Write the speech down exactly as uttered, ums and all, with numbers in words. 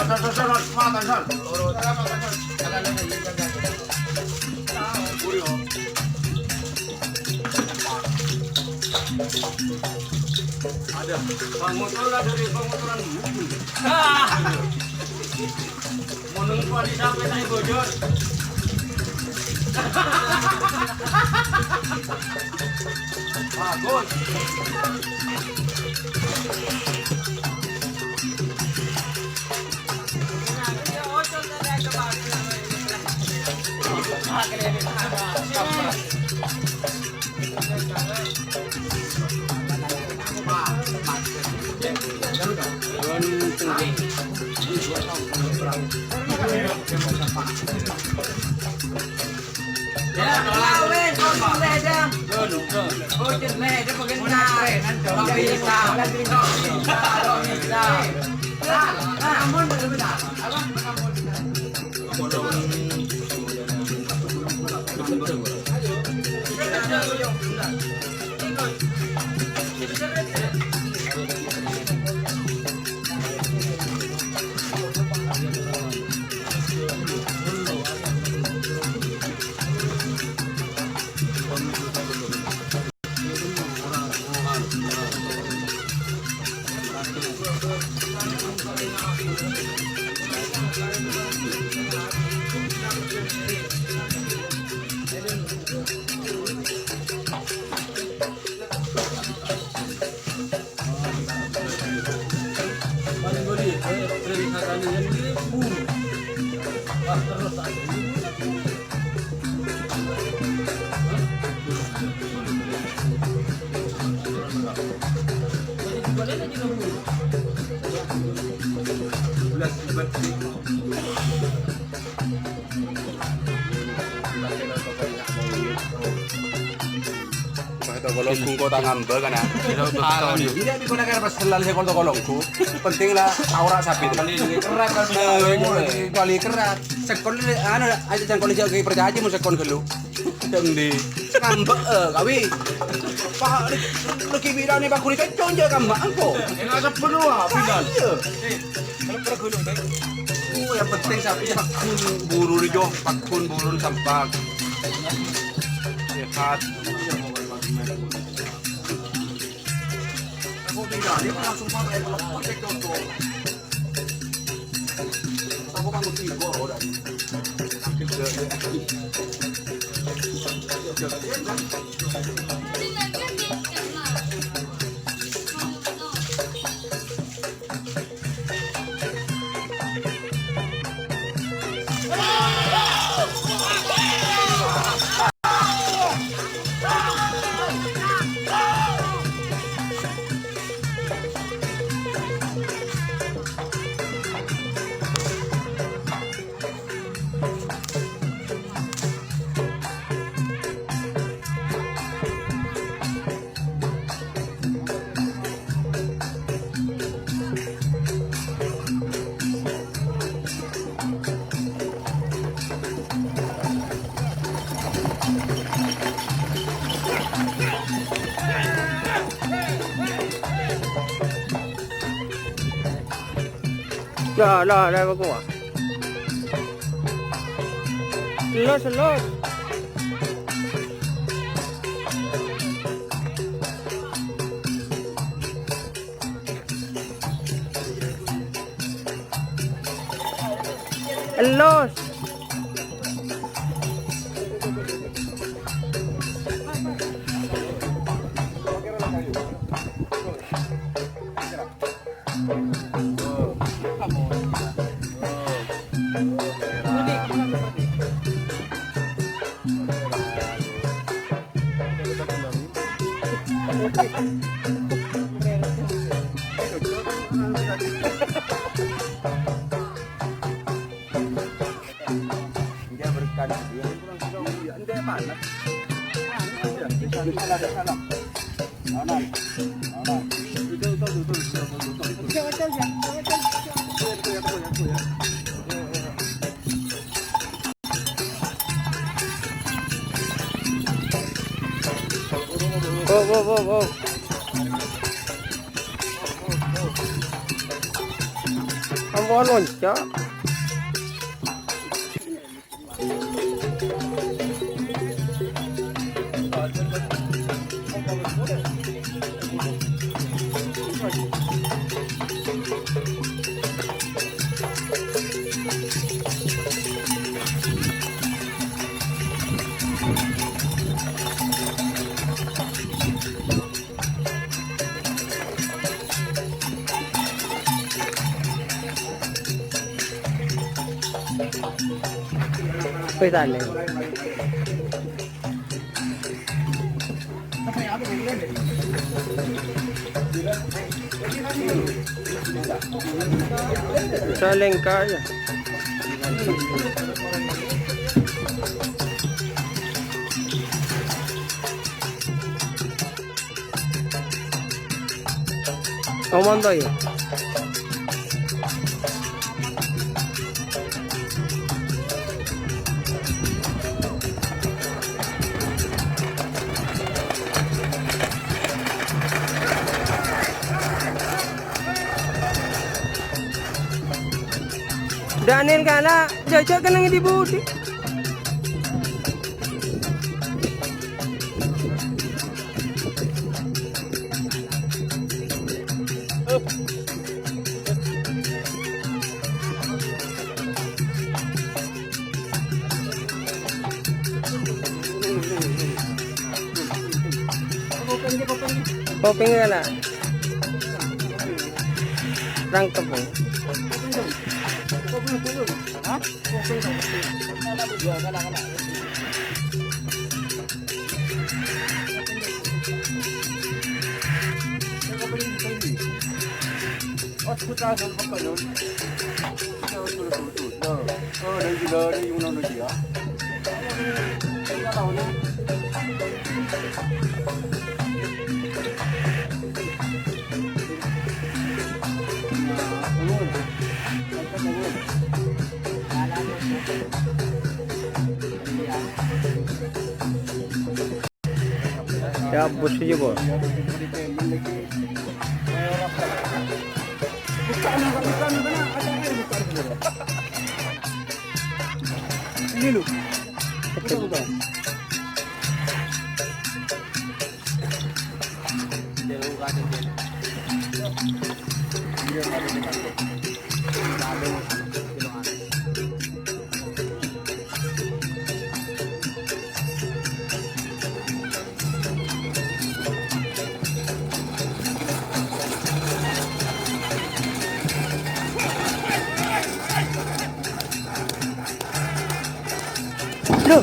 Son, son, son, son, mata, son. Ada. Pangotoran dari pangotoran buku. Ah! Monong kuali sampai saya bocor. Bagus. Pas toko logu engko' ta' ngambek, kana. Iya, di kono kan pas selalu sekol toko logu. Penting la aura sapi. Kali kerrat, kan. Eh, kali kerrat. Sekol, anu, aja jangkol aja kayak percaya aja mau sekol gelu. Deng di. Ngambek, eh, kawi. Pak, lagi bilang nih, Pak Guru, cocok aja ngambek engko'. Enggak ada penuh, ah, pindah. Iya. Oh, yang penting sapi pakkun buru nih, Jo. Pakkun buru sampak. Sehat. Aku tinggal, dia langsung pakai, kalau pakai contoh. Aku bangun tidur, udah. Lah, lah, lah, apa gua? Los, los. Los. Dia berkat dia. Dia panas. Salah, salah. Aman. Aman. Betul, betul, betul, betul, betul, betul. Betul, betul, ya. Betul, betul, ya, betul, ya, betul, ya. Wow, wow, wow, wow. Wah, lonca'. Wis, ta' lè. Salèngka, yâ. Omong to, yâ. Daniel kala, jajak kenang di budi. Kopèngnga la. Rangkep, ya. Ya, bos aja, Bos. Ini loh. Loh,